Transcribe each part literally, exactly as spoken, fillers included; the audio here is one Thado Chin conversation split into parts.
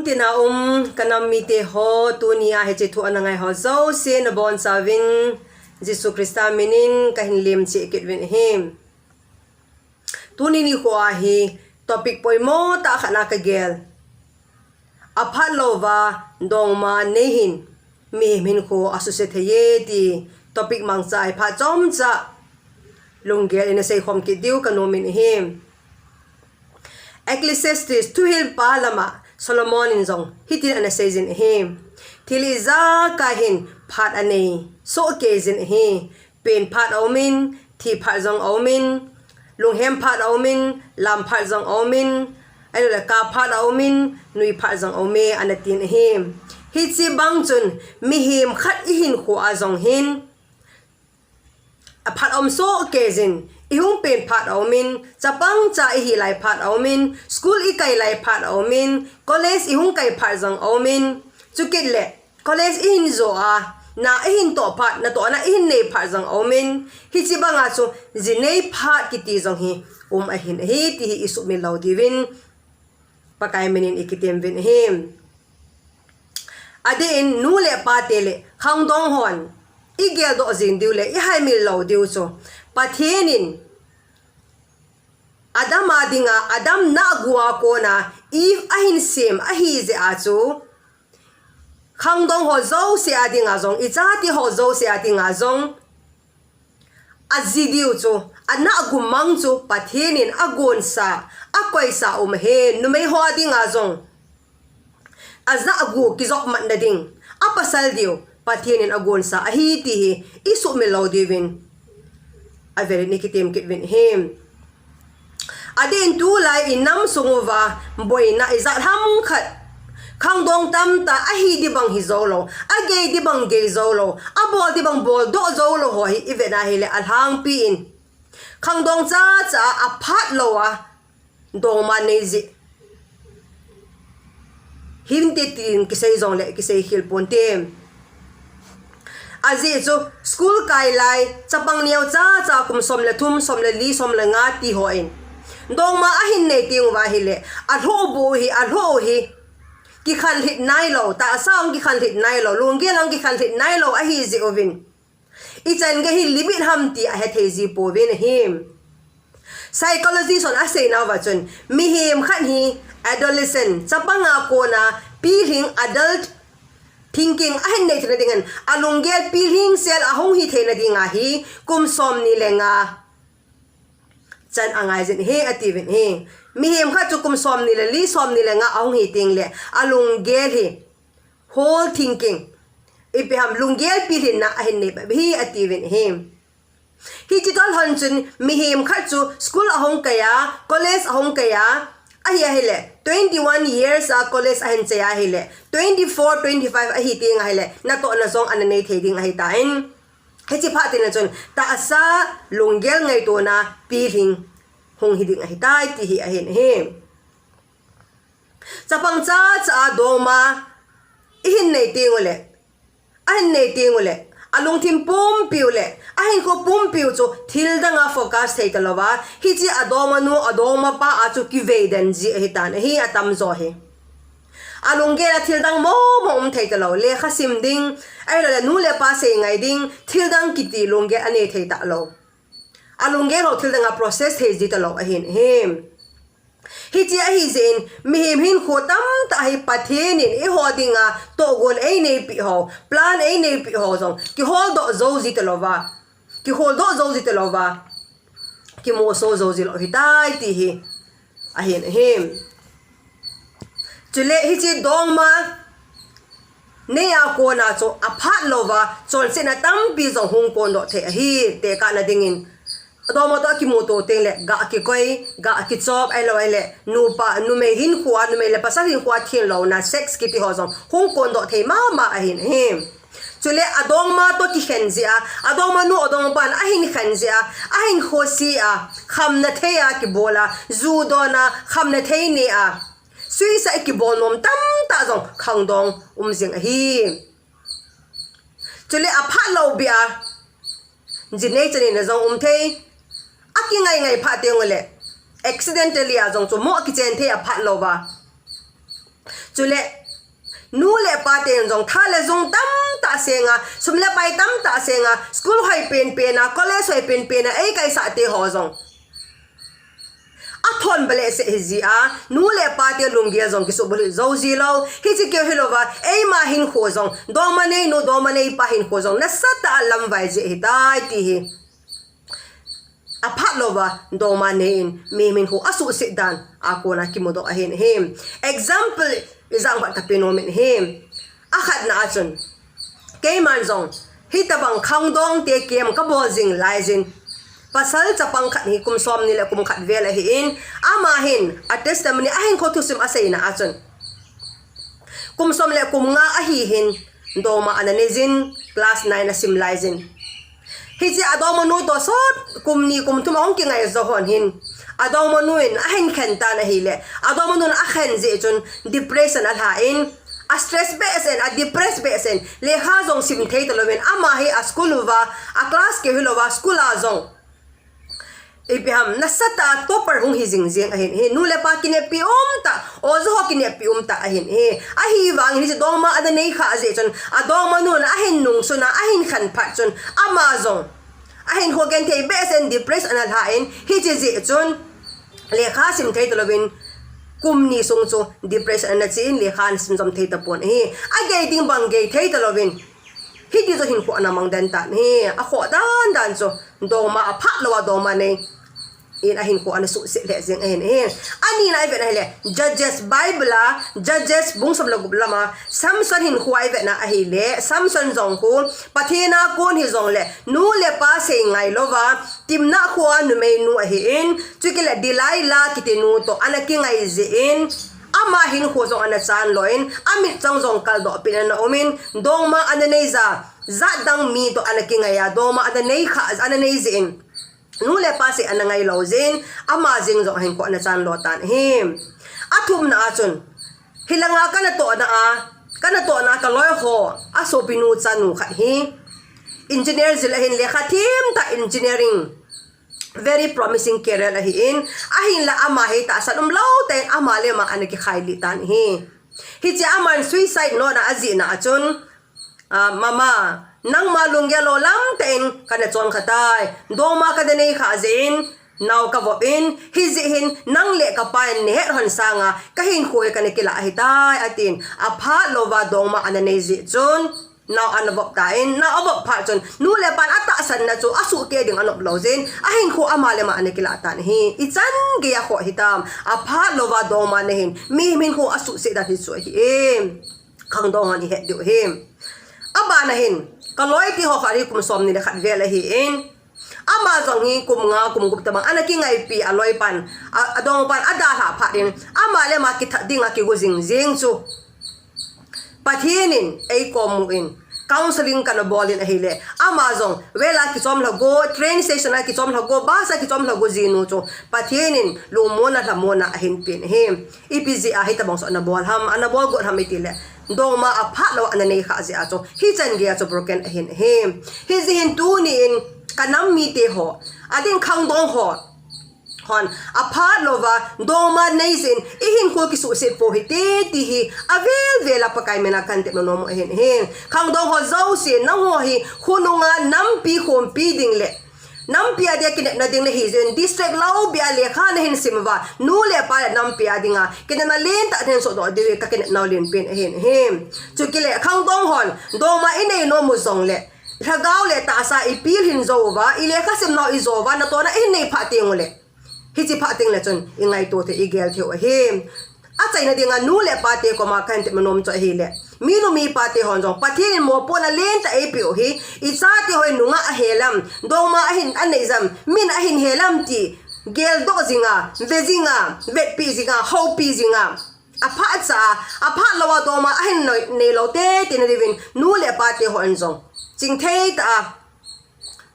Tina um ka nam mite ho, tuni a hiche thu ana ngai ho jouse nabonchauvin Jesu Christa minin kahin lemcheh kit uvin ahi. Tuni nikho a hi topic poimo tah khat na kagel. Aphat louva dongma nei hin mihem hinkho asuse thei e ti topic mangcha a hi phat chomcha lunggel in asei khom kit diu kanom in ahi. Ecclesiastes thuhilpa lama Solomon in jong hitin ana seijin ahi. Thil ijakai hin phat anei soh kei jin ahi. Pen phat aumin, thi phat jong aumin, lunghem phat aumin, lam phat jong aumin, ahilouleh kap phat aumin, nui phat jong aume, ana tin ahi. Hiche bang chun mihem khat ihinkho a jong hin aphat aum soh kei jin, ihung pen phat aumin, chapang cha ihi lai phat aumin, school ikai lai phat aumin, college ihung kai phat jong aumin, chukit leh college ihin jo a, na ihin toh phat, natohna ihin nei phat jong aumin, hiche banga chu ji nei phat kiti jong hi um ahin ahi, ti hi isuhmil lou diuvin Pakai minin ikitem uvin ahi. Adeh in nu le pa te le khangdong hon igeldoh jing diu le ihaimil lou diu chu, Pathen in Adam a dinga, Adam nahgu a kona Eve ahin sem ahi jeh a chu, khangdong ho jouse a dinga jong, ichate ho jouse a dinga jong, aji diu chu, anahgu mang chu Pathen in agonsa, akoisa um ahi, numei ho a dinga jong anahgu kijopmatna ding, apasal diu Pathen in agonsa ahi ti hi isuhmil lou diuvin avel in ikitem kit uvin ahi. Adeh in tulai inam sung uva boina ijat ham khat, khangdong tamtah ahi ding bang hi jou lou, agei ding bang gei jou lou, abol ding bang boldoh jou lou ho hi ivet na hile alhangpi in khangdong chacha a aphat louva dongma nei jeh hinte tin kisei jongle kisei khel ponte. Ajeh chu school kai lai chapang neo chacha kum som le thum, som le li, som le nga ti hon dongma ahin nei teng uva hile, alhoh bu hi, alhoh u hi kikhanlhit nailou, tahsa hung kikhanlhit nailou, lunggel hung kikhanlhit nailou ahi jeh uvin, ichan gei hi limit ham ti ahethei ji pouvin ahi. Psychologist hon aseinauva chun, mihem khat hi adolescent, chapang a kona pilhing, adult thinking ahin nei theina dingin, alunggel pilhing sel ahung hi theina dinga hi kum somni le nga chan angaijin ahi, atiuvin ahi. Mihem khat chu kum somni le li, somni le nga ahung hi tengle, alunggel hi whole thinking, ipi ham, lunggel pilhinna ahin nei peh hi, atiuvin ahi. Hiche toh lhon chun mihem khat chu school ahung kai a, college ahung kai a, ahi ahile, twenty one years a college ahin chai ahile, twenty four, twenty five ahi teng ahile, natohna jong ana nei thei ding ahitan, hiche phat teng le chun tahsa lunggel ngaitona pilhing hung hi ding ahitai ti hi ahin ahi. Chapang chacha a dongma ihin nei teng ule, ahin nei teng ule, alungthim pumpiu le ahinkho pumpiu chu thil danga focus thei talouva, hiche adongma nu, adongma pa a chu kivei den ji ahitan ahi, atamjo hi. Alunggel a thil dang momo um thei talou, lekha sim ding, ahiloule nu le pa sei ngai ding, thil dang kiti lunggel anei thei talou. Alunggel ho thil danga process thei ji talou ahin ahi. Hiche ahi jeh in, mihem hinkho tamtah hi Pathen in eiho dinga tohgon eineipeh ho, plan eineipeh ho jong kiholdoh jou ji talouva, kiholdoh jou ji talouva, kimoso jou ji lou ahitai ti hi ahin ahi. Chule hiche dongma nei a kona chu aphat louva chonsetna tampi jong hung kondoh thei ahi, tekahna dingin. Adongma toh akimuto tengle, ga kikoi, ga kichop, ahilou ahile, nupa, numei hinkho a, numei le pasal hinkho a thenlouna, sex kiti ho jong hung kondoh thei mama ahin ahi. Chule adongma toh kikhen jeh a, adongma nu, adongma pan ahin khen jeh a, ahinkho se a, khamna thei a kibol a, ju don a, khamna thei ne a, suicide kibol nom tamtah jong khangdong um jing ahi. Chule aphat lou beh a, ji nei chan neina jong um thei, akingai ngai phat teng ule, accidentally a jong chu moh kichen thei aphat louva. Chule, nu le pa ten jong tha le jung tamtah senga, sum le pai tamtah senga, school hoi penpen a, college hoi penpen a, eikaisah te ho jong athon bale se hi jia, nu le pa te lunggel jong kisubul jou ji lou, hichi keu hilou va, eima hinkho jong, dongma nei nu, dongma nei pa hinkho jong, nasatah a lamvai ji hitai ti hi. Aphat louva, dongma nei in, mi hinkho asuhset dan, akona kimudoh ahin ahi. Example, ijang khat kape nom in ahi. Akhatna a chun, keiman jong, hitabang khangdong te kem kabol jing laijin. Pasal chapang khat hi kum som ni le kum khat vel ahin, ama hin, a testimony ahin kho thusim aseina a chun. Kum som le kum nga ahi hin, dongma ana nei jin, class nine asim laijin. Hichi a dongma nu to sot, kum ni kum thum ahung kingai jo hon hin. A dongma nu in ahin khen tan ahile. A dongma nu in akhen ji chun depression alha in. A stress behseh in, a depress behseh in. Lekha jong sim thei talouvin. Ama hi a school uva, a class keu hilouva, school a jong. Ipi ham, nasatah a topper hung hi jing jing ahin ahi. Nu le pa kinepi umtah, oja ho kinepi umtah ahin ahi. Ahivangin hichi dongma ana nei kha ji chun, a dongma nun ahin nungsun a, ahin khan phat chun, ama jong ahin kho genthei behseh in depress ana lha in, hichi ji chun, lekha sim thei talouvin, kum ni sung chu depress ana chi in, lekha ana sim jom thei tapon ahi. Agei ding bang gei thei talouvin. Hiti chu hinkho ana mang den tan ahi, akhoh dan dan chu, dongma aphat louva dongma nei in ahinkho ana suhset lheh jing ahin ahi. Anina ivet na ahile, Judges Bible a, Judges bung som le gup lama, Samson hinkho ivet na ahile, Samson jong khu, Pathen a kon hijongle, nu le pa sei ngai louva, Timna khoa numei nu ahin, chukit le Delilah kiti nu to ana kingai jin, ama hinkho jong ana chan lou in, amit chang jong kaldoh pin ana um in, dongma ana nei ja, jat dang mi to ana kingai a, dongma ana nei kha, ana nei jin, nu le pa sei ana ngai lou jin, ama jeng jong hinkho ana chan lou tan ahi. Athumna a chun, hilanga kana tohna a, kana tohna a kaloi ho, asopi nu chanu khat hi. Engineer jil ahin, lekha thim tah, engineering, very promising career ahin, ahinla ama hi tahsan umlou tah in ama le ama ana kikhai lih tan ahi. Hichea aman suicide note na ajihna a chun, ah, mama, nangma lunggel lou lam tah in kana chon kha tai. Dongma kana nei kha jeh in, nao kavop in, hijeh hin nang le kapa in nahet hon sanga kahinkho hi kana kilah ahitai, atin. Aphat louva dongma ana nei jeh chun, nao ana vop tan, nao avop phat chun, nu le pan atahsanna chu asuhkeh ding anop lou jeh in, ahinkho ama le ama ana kilah tan ahi. Ichan geiya khoh hitam, aphat louva dongma nei hin, mihem hinkho asuhset dan hichu ahi e. Khangdong hon ihet diu ahi. Abana hin, kaloi ti ho khat hi kum somni le khat vel ahin, ama jong hi kum nga, kum gup tabang ana kingaipi aloi pan, a, adong pan adalhah phat in, ama le ama kithat dinga kigo jing jing chu, Pathen in eikom mu in, counselling kana bol in ahile, ama jong, vela kichom lha go, train station a kichom lha go, bus a kichom lha go jinu chu, Pathen in lungmonna lhamonna ahin pen ahi. Ipi jeh a hitabang chu ana bol ham, ana bol got ham itile, dongma aphat lou ana nei kha jeh a chu, hichan geiya chu broken ahin ahi. Hijeh hin tuni in, kanam mite ho, ading khangdong ho, hon, aphat louva, dongma nei jeh in, ihinkho kisuhset pou hite, ti hi, avel vel a Pakai mina kahin tep nom nom u ahin ahi. Khangdong ho jouse, nangho hi, khonunga nampi khompi ding le, nampi a dia kinepna ding nahi jeh in, district lou beh a lekha nahin sim uva, nu le pa le nampi a dinga, kinepna lentah nahin sohdoh diu hi kakinepnau lenpen ahin ahi. Chukit le, khangdong hon, dongma inei nom u jongle, lhagao le tahsa ipilhin jou uva, ilekha simnau ijou uva, natohna ihin nei phat teng ule, hichi phat teng le chun, ingaito thei, igel thei u ahi. Achaina dinga nu le pate koma kahin tep nom chu ahile, minu mipa te hon jong, Pathen in mopohna lentah eipeh u hi, ichate hon nungah ahe lam, dongma ahin anei jam, min ahin he lam ti, geldoh jinga, ve jinga, vetpeh jinga, houpi jinga, aphat cha a, aphat louva dongma ahin nei, neilou tete na diuvin, nu le pate hon jong, chingthei tah a,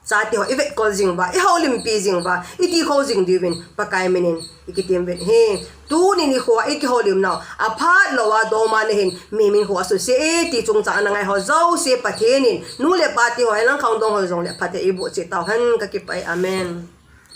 chate ho ivetkol jing uva, ihoulimpi jing uva, itikho jing diuvin, Pakai minin ikitem uvin ahi. Tuni nikhoa ikihoulimnau, aphat louva dongma nei hin, mihem hinkho asuhset e ti chungchang ana ngai ho jouse Pathen in, nu le pate ho, hilang khangdong ho jongle phatthei eiboh cheh tauhen, kakipah e. Amen.